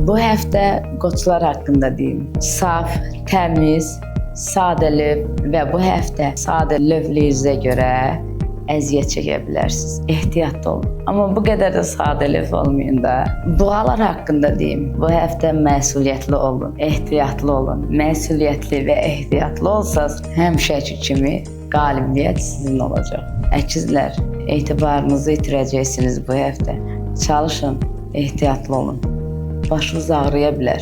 Bu həftə qoçlar haqqında deyim. Saf, təmiz, sadəlövh və bu həftə sadəlövhlüyünüzə görə əziyyət çəkə bilərsiniz. Ehtiyatlı olun. Amma bu qədər də sadəlövh olmayın da. Buğalar haqqında deyim. Bu həftə məsuliyyətli olun, ehtiyatlı olun. Məsuliyyətli və ehtiyatlı olsaz, həmişəki kimi qalibiyyət sizin olacaq. Əkizlər, etibarınızı itirəcəksiniz bu həftə. Çalışın, ehtiyatlı olun. Başınız ağrıya bilər.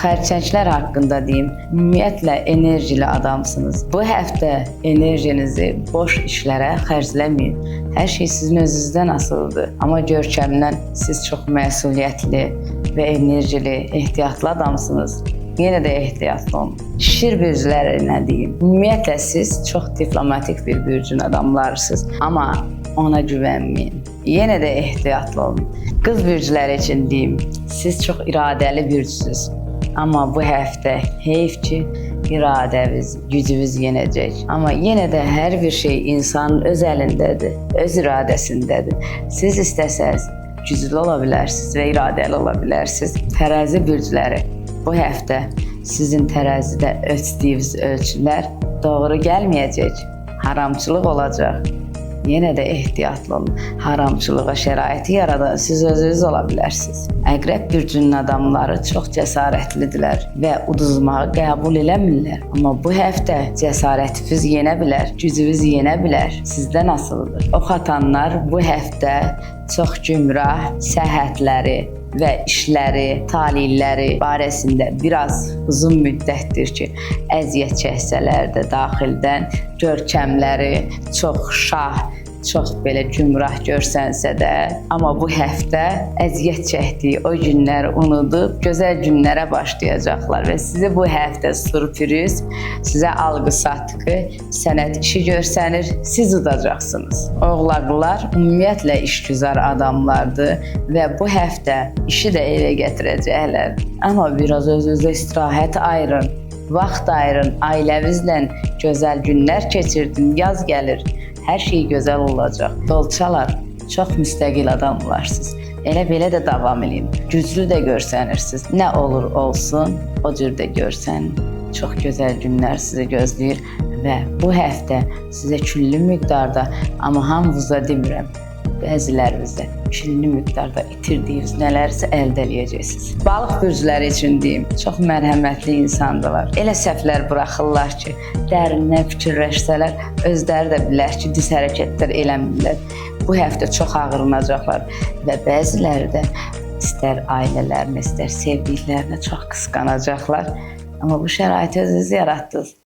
Xərçənglər haqqında deyim. Ümumiyyətlə enerjili adamsınız. Bu həftə enerjinizi boş işlərə xərcləməyin. Hər şey sizin özünüzdən asılıdır. Amma görkəmdən siz çox məsuliyyətli və enerjili, ehtiyatlı adamsınız. Yenə də ehtiyatlı olun. Şir bürclərinə deyim. Ümumiyyətlə siz çox diplomatik bir bürcün adamlarsınız. Amma ona güvənməyin. Yenə də ehtiyatlı olun. Qız bürcləri üçün deyim, siz çox iradəli bürcsüz. Amma bu həftə heyf ki, iradəviz, gücünüz yenəcək. Amma yenə də hər bir şey insanın öz əlindədir, öz iradəsindədir. Siz istəsəz güclü ola bilərsiniz və iradəli ola bilərsiniz. Tərəzi bürcləri, bu həftə sizin tərəzidə ölçdüyünüz ölçülər doğru gəlməyəcək. Haramçılıq olacaq. Yenə də ehtiyatlı olun. Haramçılığa şəraiti yaradan siz özünüz ola bilərsiniz. Əqrəb bürcünün adamları çox cəsarətlidirlər və uduzmağı qəbul eləmirlər. Amma bu həftə cəsarətiniz yenə bilər, gücünüz yenə bilər. Sizdən asılıdır. Ox atanlar bu həftə çox gümrah səhhətləri və işləri, talihləri barəsində biraz uzun müddətdir ki, əziyyət çəksələr də daxildən görkəmləri çox şah, çox belə gümrah görsənsə də, amma bu həftə əziyyət çəkdiyi o günləri unudub gözəl günlərə başlayacaqlar və sizi bu həftə sürpriz, sizə alqı-satqı, sənət işi görsənir, siz udacaqsınız. Oğlaqlar ümumiyyətlə işgüzar adamlardır və bu həftə işi də evə gətirəcəklər. Amma biraz öz-özünüzə istirahət ayırın, vaxt ayırın, ailəvizlə gözəl günlər keçirdin, yaz gəlir. Hər şey gözəl olacaq. Dolçalar, çox müstəqil adamlarsınız. Elə belə də davam eləyin. Güclü də görsənirsiniz. Nə olur olsun, o cür də görsənin. Çox gözəl günlər sizi gözləyir və bu həftə sizə küllü miqdarda, amma hamınıza demirəm, bəzilərinizdə küllü miqdarda itirdiyiniz nələrsə əldə eləyəcəksiniz. Balıq bürcləri üçün deyim, çox mərhəmətli insandırlar. Elə səhvlər buraxırlar ki, dərindən fikirləşsələr, özləri də bilər ki, düz hərəkətlər eləmirlər. Bu həftə çox ağrınacaqlar və bəziləri də istər ailələrinə, istər sevdiklərinə çox qısqanacaqlar. Amma bu şəraiti özünüz yaratdınız.